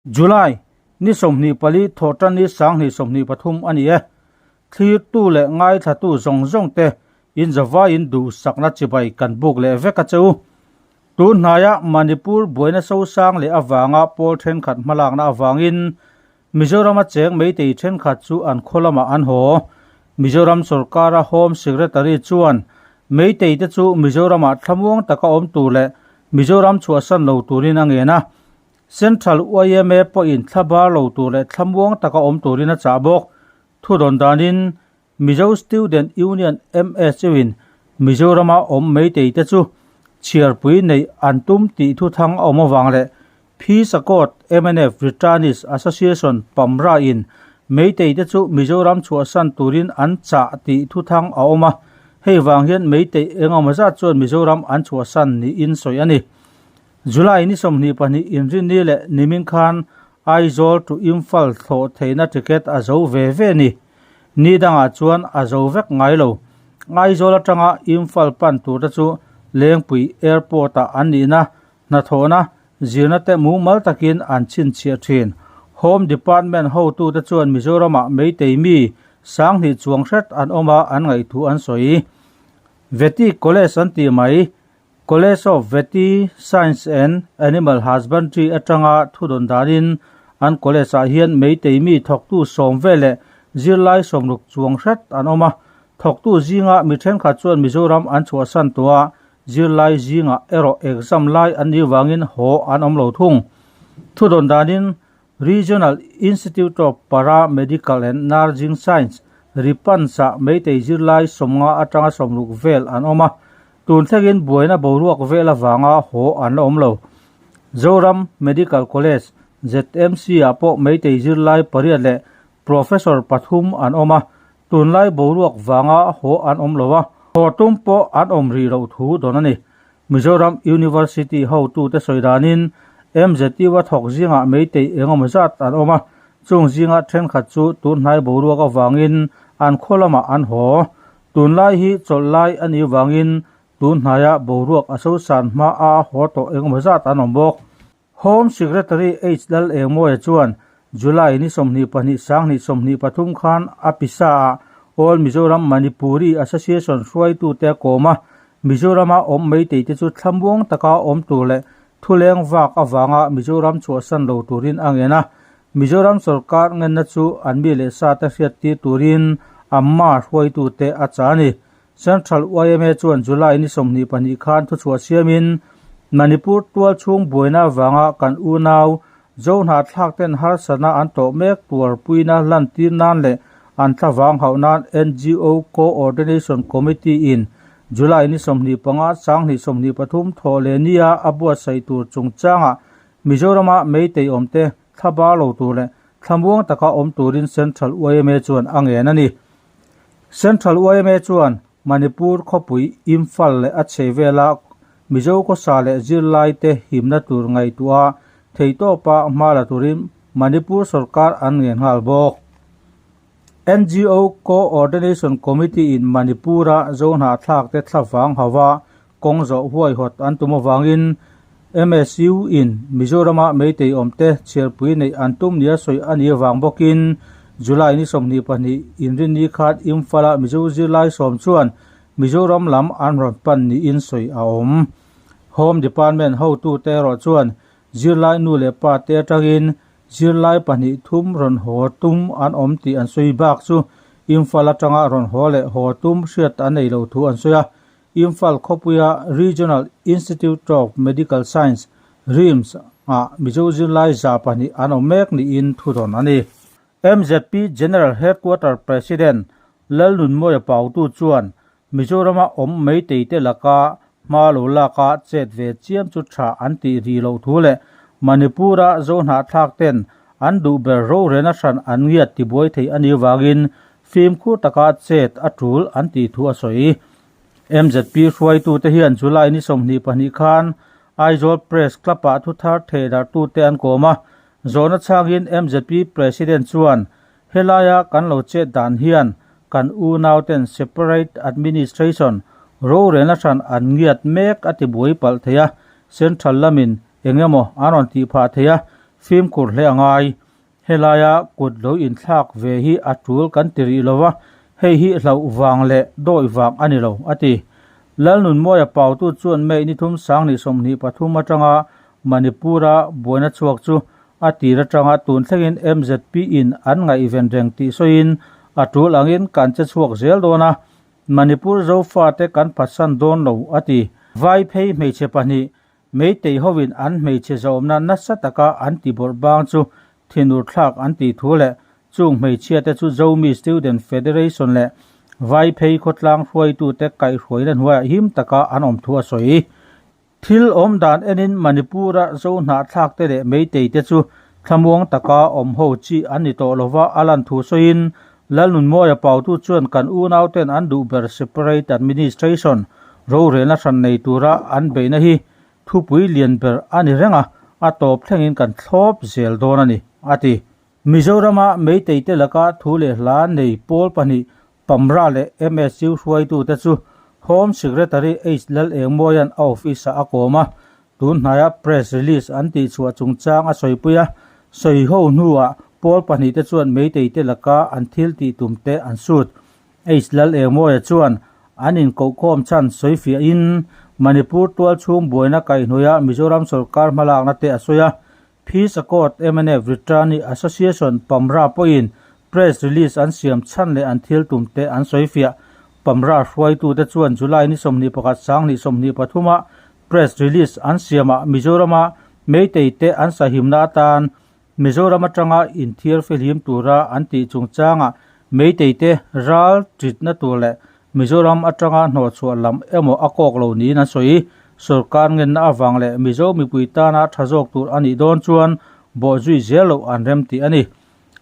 July ni 24 thawhtanni 2023 a ni e. Thlirtu leh ngaithlatu zawng zawng te in zavaiin duhsakna chibai kan buk leh vek a che u. Tun hnaia Manipur buaina sosang leh avanga pawl thenkhat hmalakna avangin Mizorama cheng meitei thenkhat chu an khaw lamah an haw. Mizoram sorkara Home Secretary chuan meitei te chu Mizoramah thlamuang taka awm tur leh Mizoram chhuahsan lo turin a ngen a. Central yma pawhin thla bar lo tur leh thlamuang taka awm turin a chah bawk. Thudawn danin Mizo Student Union, MSU, in Mizorama awm meitei te chu chhiarpui neih an tum tih thuthang a awm avang leh Phi Sakawt mnf Returnees Association Pamra in meitei te chu Mizoram chhuahsan turin an chah tih thuthang a awm a, hei vang hian meitei engemaw zat chuan Mizoram an chhuahsan niin sawi a ni. July ni 22 inrinni leh nimin khan Aizawl to Imphal thlawh theihna ticket a zo ve ve ni. Ni dangah chuan a zo vek ngai lo. Aizawl atanga Imphal pan tur te chu Lengpui Airport ah an nihna, hnathawhna, zirna te mumal takin an chhinchhiah thin. Home Department hotute chuan Mizoramah Meitei mi 2000 chuang hret an awm a an ngaihthu an sawi. Vety College an tih mai. College of Vety Science and Animal Husbandry atanga thudawn danin an college ah hian meitei mi thawktu 10 vel leh zirlai 60 chuang hret an awm a. Thawktu zinga mi thenkhat chuan Mizoram an chhuahsan tawh a, zirlai zingah erawh exam lai an nih vangin haw an awm lo thung. Thudawn danin Regional Institute of Paramedical and Nursing Science, RIPANS, ah meitei zirlai 50 atanga 60 vel an awm a, tun thlengin buaina boruak vel avanga haw an la awm lo. Zoram Medical College, ZMC, ah pawh meitei zirlai 8 leh Professor 3 an awm a, tunlai boruak vanga haw an awm lo a, haw tum pawh an awm rih loh thu dawn a ni. Mizoram University hotute sawi danin MZU a thawk zingah meitei engemaw zat an awm a, chung zinga thenkhat chu tunhnai boruak avangin an khaw lamah an haw. Tunlai hi chawlh lai a nih vangin tunhnaia boruak a sosan hma a haw tawh engemaw zat an awm bawk. Home Secretary H Lal Engmawia chuan July ni 22 2023 khan a pisa ah All Mizoram Manipuri Association hruaitute a kawm a, Mizorama awm meitei te chu thlamuang taka awm tur leh thuleng vak avanga Mizoram chhuahsan lo turin a ngen a. Mizoram sorkar ngenna chu an mi leh sa te hriattir turin amma hruaitute a chah a ni. Central yma chuan July ni 22 khan thuchhuah siamin Manipur tual chhung buaina avanga kan unau Zohna thlak ten harsatna an tawh mek tuarpuina lantir nan leh an thlavang hauh nan NGO Coordination Committee in July ni 25 2023 thawh leh nia a buatsaih tur chungchangah Mizorama meitei awmte thla bar lo tur leh thlamuang taka awm turin Central yma chuan a ngen a ni. Central yma chuan Manipur khawpui Imphal leh a chheh vela Mizo khawsa leh zirlai te himna tur ngaihtuah theihtawpa hma la turin Manipur sorkar an ngen nghal bawk. NGO Coordination Committee in Manipur-a Zohnahthlak te thlavang hauva kawng zawh huaihawt an tum avangin MSU in Mizorama meitei awmte chhiarpui neih an tum nia sawi a nih avang bawkin July ni 22 inrinni khan Imphal-a Mizo zirlai 10 chuan Mizoram lam an rawn pan niin sawi a awm. Home Department hotute erawh chuan zirlai nu leh pa te atangin zirlai pahnih thum rawn haw tum an awm tih an sawi bak chu Imphal atanga rawn haw leh haw tum hriat an nei lo thu an sawi a. Imphal khawpuia Regional Institute of Medical Science, RIMS, ah Mizo zirlai 200 an awm mek niin thudawn a ni. MZP General Headquarter President Lalnunmawia Pautu chuan Mizorama awm meitei te laka hma lo laka chet ve chiam chu tha an tih rih loh thu leh Manipur-a Zohnahthlak ten an duh ber rorena hran an ngiat tibuai thei a nih vangin fimkhur taka chet a tul an tih thu a sawi. MZP hruaitute hian July ni 22 khan Aizawl Press Club-ah thuthar thehdarhtute an kawm a, zawhna chhangin MZP President chuan helaia kan lo chet dan hian kan unauten separate administration rorelna hran an ngiat mek a tibuai palh thei a, central lamin engemaw an rawn tih phah thei a, Fimkhur hle a ngai. Helaia kut lo inthlak ve hi a tul kan ti rih lo va, hei hi hlauh vang leh dawi vang a ni lo, a ti. Lalnunmawia pautu chuan May ni thum 2023 atanga Manipur-a buaina chhuak chu a tir atanga tun thlengin MZP in an ngaihven reng tih sawiin a tul angin kan che chhuak zel dawn a, Manipur Zofate kan phatsan dawn lo, a ti. Vaiphei hmeichhe pahnih Meitei hovin an hmeichhe zawmna nasa taka an ti bawrh bang chu thinur thlak an tih thu leh chung hmeichhiate chu Zomi Student Federation leh Vaiphei khawtlang hruaitute kaihhruaina hnuaiah him taka an awm thu a sawi. Thil awm dan enin Manipur-a Zohnahthlakte leh Meiteite chu thlamuang taka awm ho chi an ni tawh lova a lan thu sawiin Lalnunmawia pautu chuan kan unauten an duh ber Separate Administration rorelna hran nei tura an beihna hi thupui lian ber a ni reng a, a tawp thlengin kan thlawp zel dawn a ni, a ti. Mizorama Meiteite laka thu leh hla nei pawl pahnih Pamra leh MSU hruaitute chu Home Secretary H Lalengmawia'n a office-ah a kawm a, Tun hnaia press release an tihchhuah chungchang a sawipui a, sawiho hnuah pawl pahnihte chuan Meiteite laka an thil tih tumte an sut. H Lal Engmawia chuan an inkohkhawm chhan sawifiahin Manipur tual chhung buaina kaihhnawih Mizoram sorkar hmalakna te a sawi a, Peace Accord mnf Returnee Association Pamra pawhin press release an siam chhan leh an thil tumte an sawifiah. Pamra hruaitute chuan July ni 21 2023 ah Press release an siamah Mizorama Meitei te an sahimna atan Mizoram atanga inthiar fihlim tura an tih chungchangah Meitei te ral titna tur leh Mizoram atanga hnawhchhuah lam emaw a kawk lo niin an sawi. Sorkar ngenna avang leh Mizo mipui tana tha zawk tur a nih dawn chuan bawhzui zel loh an rem tih a ni.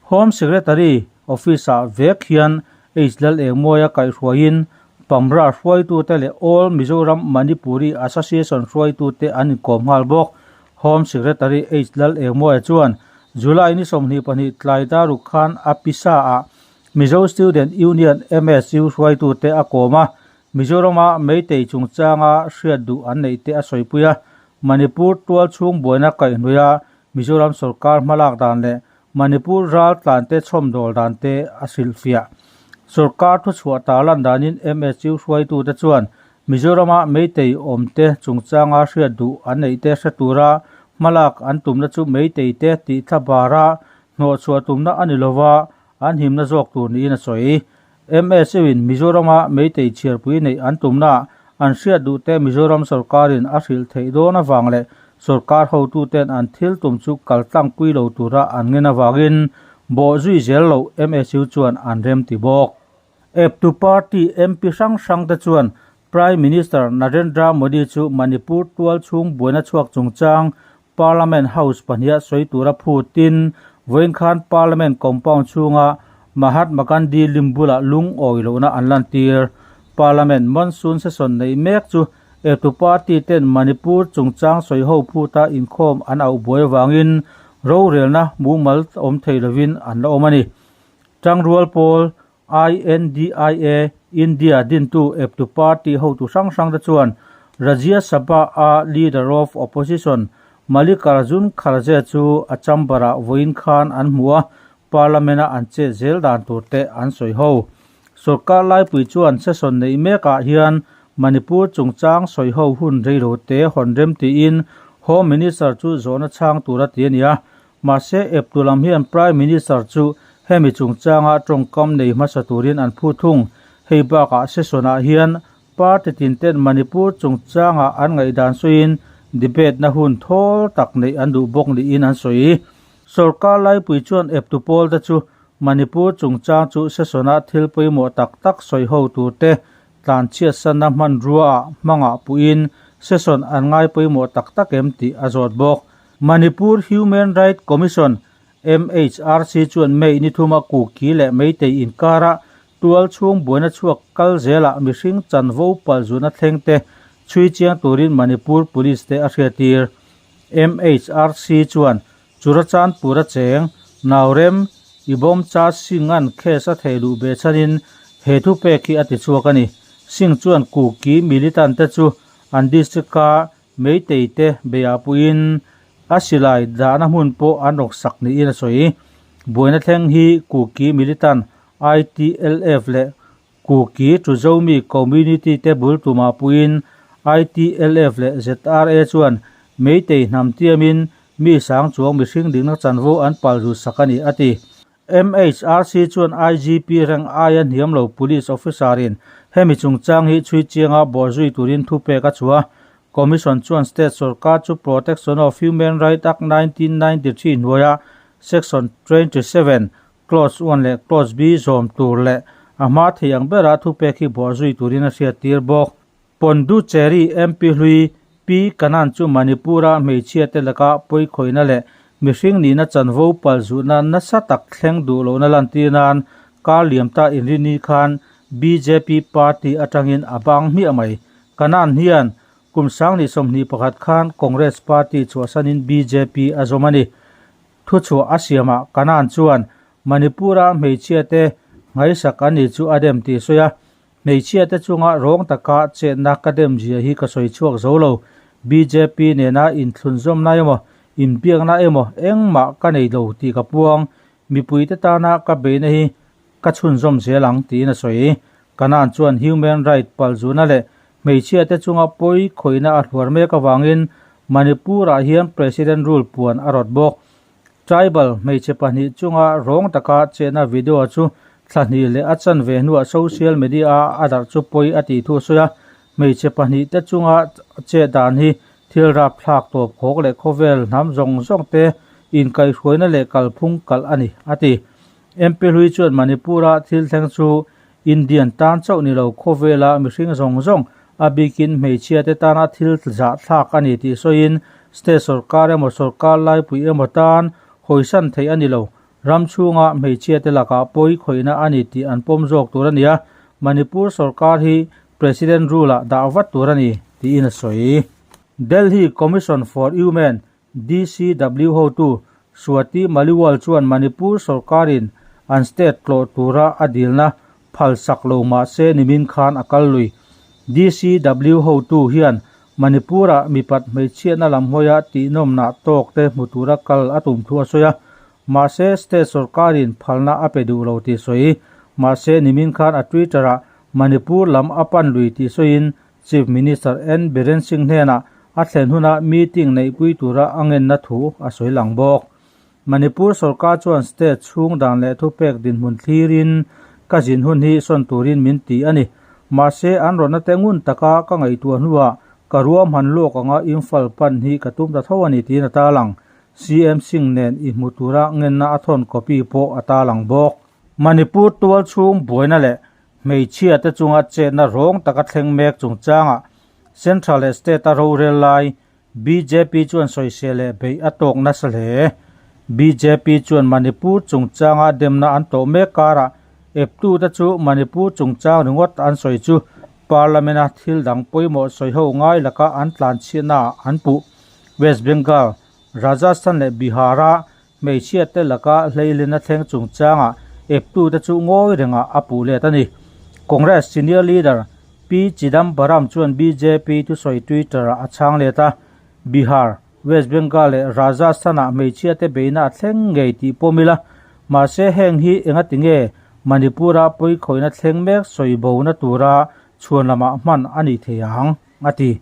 Home Secretary Office-ah vek hian H Lalengmawia kaihhruaiin Pamra hruaitute leh All Mizoram Manipuri Association hruaitute an inkawm nghal bawk. Home Secretary H Lalengmawia chuan July ni 22 tlai daruk khan a pisa-ah Mizo Student Union, MSU, hruaitute a kawm a, Mizorama Meitei chungchanga hriat duh an neih te a sawipui a, Manipur tual chhung buaina kaihhnuaia Mizoram sorkar hmalak dan leh Manipur ral tlante chhawmdawl dan te a hrilhfiah. Sorkar thuchhuah tarlan danin MSU hruaitute chuan Mizorama Meitei awmte chungchanga hriat duh an neih te hre tura hmalak an tumna chu Meitei te tih thla bara hnawhchhuah tumna a ni lova an himna zawk tur niin a sawi. MSU-in Mizorama Meitei chhiarpui neih an tumnaah an hriat duhte Mizoram sorkarin a hrilh theih dawn avang leh sorkar hotuten an thil tum chu kal tlangpui lo tura an ngen avangin bawhzui zel loh MSU chuan an remti bawk. Eptu party MP hrang hrangte chuan Prime Minister Narendra Modi chu Manipur tual chhung buaina chhuak chungchang Parliament House pahniha sawi tura phutin vawiin khan Parliament compound chhunga Mahatma Gandhi lim bulah lungawi lohna an lantir. Parliament monsoon session neih mek chu eptu party ten Manipur chungchang sawiho phuta inkhawm an auh buai avangin rorelna mumal awm thei lovin an la awm a ni. Tangrual pawl INDIA, India dintu eptu party hotu hrang hrangte chuan Rajya Sabha-a Leader of Opposition Mallikarjun Kharge chu a chamber-ah vawiin khan an hmu a, Parliament-a an chet zel dan turte an sawi ho. Sorkar laipui chuan session neih mekah hian Manipur chungchang sawi ho hun reilote hawn rem tiin Home Minister chu zawhna chhang tura ti a ni a, Mahse, eptu lam hian Prime Minister chu hemi chungchanga tawngkam nei hmasa turin an phu thung. Hei bakah session-ah hian party tinten Manipur chungchanga an ngaihdan sawiin debate na hun thawl tak neih an duh bawk niin an sawi. Sorkar laipui chuan eptu pawlte chu Manipur chungchang chu session-a thil pawimawh tak tak sawi ho turte tlanchhiatsanna hmanruaah hmangah puhin session an ngai pawimawh tak tak em tih a zawt bawk. Manipur Human Right Commission, MHRC, chuan May ni thuma Kuki leh Meitei inkara tual chhung buaina chhuak kal zelah mihring chanvo palzuna thleng te chhui chiang turin Manipur Police te a hriattir. MHRC chuan Churachandpur-a cheng Naurem Ibomcha Singh-a'n case a thei luh beh chhanin he thupek hi a ti chhuak a ni. Singh chuan Kuki militant te chu an district-a Meitei te beiah puiin A silai dahna hmun pawh an rawk sak niin a sawi. Buaina thleng hi Kuki militant ITLF leh Kuki Tuzomi community te bul tumah puiin ITLF leh ZRA chuan Meitei hnam tiamin mi sang chuang mihring dikna chanvo an pal zut sak a ni, a ti. MHRC chuan IGP rank aia hniam lo police officer-in hemi chungchang hi chhui chianga bawhzui turin thupek a chhuah a. Commission chuan state sorkar chu Protection of Human Rights Act 1993 hnuaia Section 27, Clause 1 leh Clause B zawm tur leh a hma thei ang bera thupek hi bawhzui turin a hriattir bawk. Ponducherry MP hlui Pi Kanan chu Manipur-a hmeichhiate laka pawikhawihna leh mihring nihna chanvo palzutna nasa tak thleng duh lohna lantir nan kar liam ta inrini khan bjp party atangin a bang hmiah mai. Kanan hian kum 2021 khan Congress party chhuahsanin bjp a zawm a ni. Thuchhuah a siamah Kanan chuan Manipur-a hmeichhiate ngaihsak an ni chu a dem tih sawi a, Hmeichhia te chunga rawng taka chetna ka dem zia hi ka sawi chhuak zo lo. Bjp nena inthlunzawmna emaw, inbiakna emaw engmah ka nei lo tih ka puang. Mipuite tana ka beihna hi ka chhunzawm zel ang tiin a sawi. Kanan chuan human right palzuna leh hmeichhia te chunga pawi khawihna a hluar mek avangin Manipur-ah hian President rule puan a rawt bawk. Tribal hmeichhe pahnih chunga rawng taka chetna video chu thla hnih leh a chanve hnuah social media-a a darh chu pawi a tih thu a sawi a. Hmeichhe pahnih te chunga chet dan hi thil rapthlak tawp khawk leh khawvel hnam zawng zawng te inkaihhruaina leh kalphung kalh a ni, a ti. MP hlui chuan Manipur-a thil thleng chu Indian tan chauh ni lo khawvela mihring zawng zawng a bikin hmeichhia te tana thil zahthlak a ni tih sawiin state sorkar emaw sorkar laipui emaw tan hawisan theih a ni lo. Ram chhunga hmeichhia te lakah pawi khawihna a ni tih an pawm zawk tur a ni a, Manipur sorkar hi President rule ah dah vat tur a ni tiin a sawi. Delhi Commission for Women DCW hotu Swati Maliwal chuan Manipur sorkarin an state tlawh tura a dilna phalsak lo mah se nimin khan a kal lui. DCW hotu hian Manipur-ah mipat hmeichhiatna lam hawia tihnawmnah tawk te hmu tura kal a tum thu a sawi a, mahse state sorkarin phalna a pe duh lo tih sawi. Mahse nimin khan a Twitter-ah Manipur lam a pan lui tih sawiin Chief Minister N Biren Singh hnenah a thlen huna meeting neihpui tura a ngenna thu a sawi lang bawk. Manipur sorkar chuan state chhung dan leh thupek dinhmun thlirin ka zin hun hi sawn turin min ti a ni. Mahse, an rawtna te ngun taka ka ngaihtuah hnuah ka ruahman lawk anga Imphal pan hi ka tum ta tho a ni tiin a tarlang. CM Singh nen i hmu tura ngenna a thawn copy pawh a tarlang bawk. Manipur tual chhung buaina leh Hmeichhia te chunga chetna rawng taka thleng mek chungchangah Central leh State-a rorel lai bjp chuan sawisel leh beih a tawk nasa hle. Bjp chuan Manipur chungchanga demna an tawh mek karah eptute chu Manipur chungchang ringawt an sawi chu Parliament-a thil dang pawimawh sawiho ngai laka an tlanchhiatnaah an puh. West Bengal, Rajasthan leh Bihar-a Hmeichhia te laka hleilena thleng chungchangah eptute chu ngawi rengah a puh let a ni. Congress senior leader P Chidambaram chuan bjp thusawi Twitter-ah a chhang let a, Bihar, West Bengal leh Rajasthan-ah hmeichhia te beihna a thleng ngei tih pawm ila, mahse heng hi engati nge Manipur-a pawikhawihna thleng mek sawi bona tura chhuan lamah hman a nih thei ang, a ti.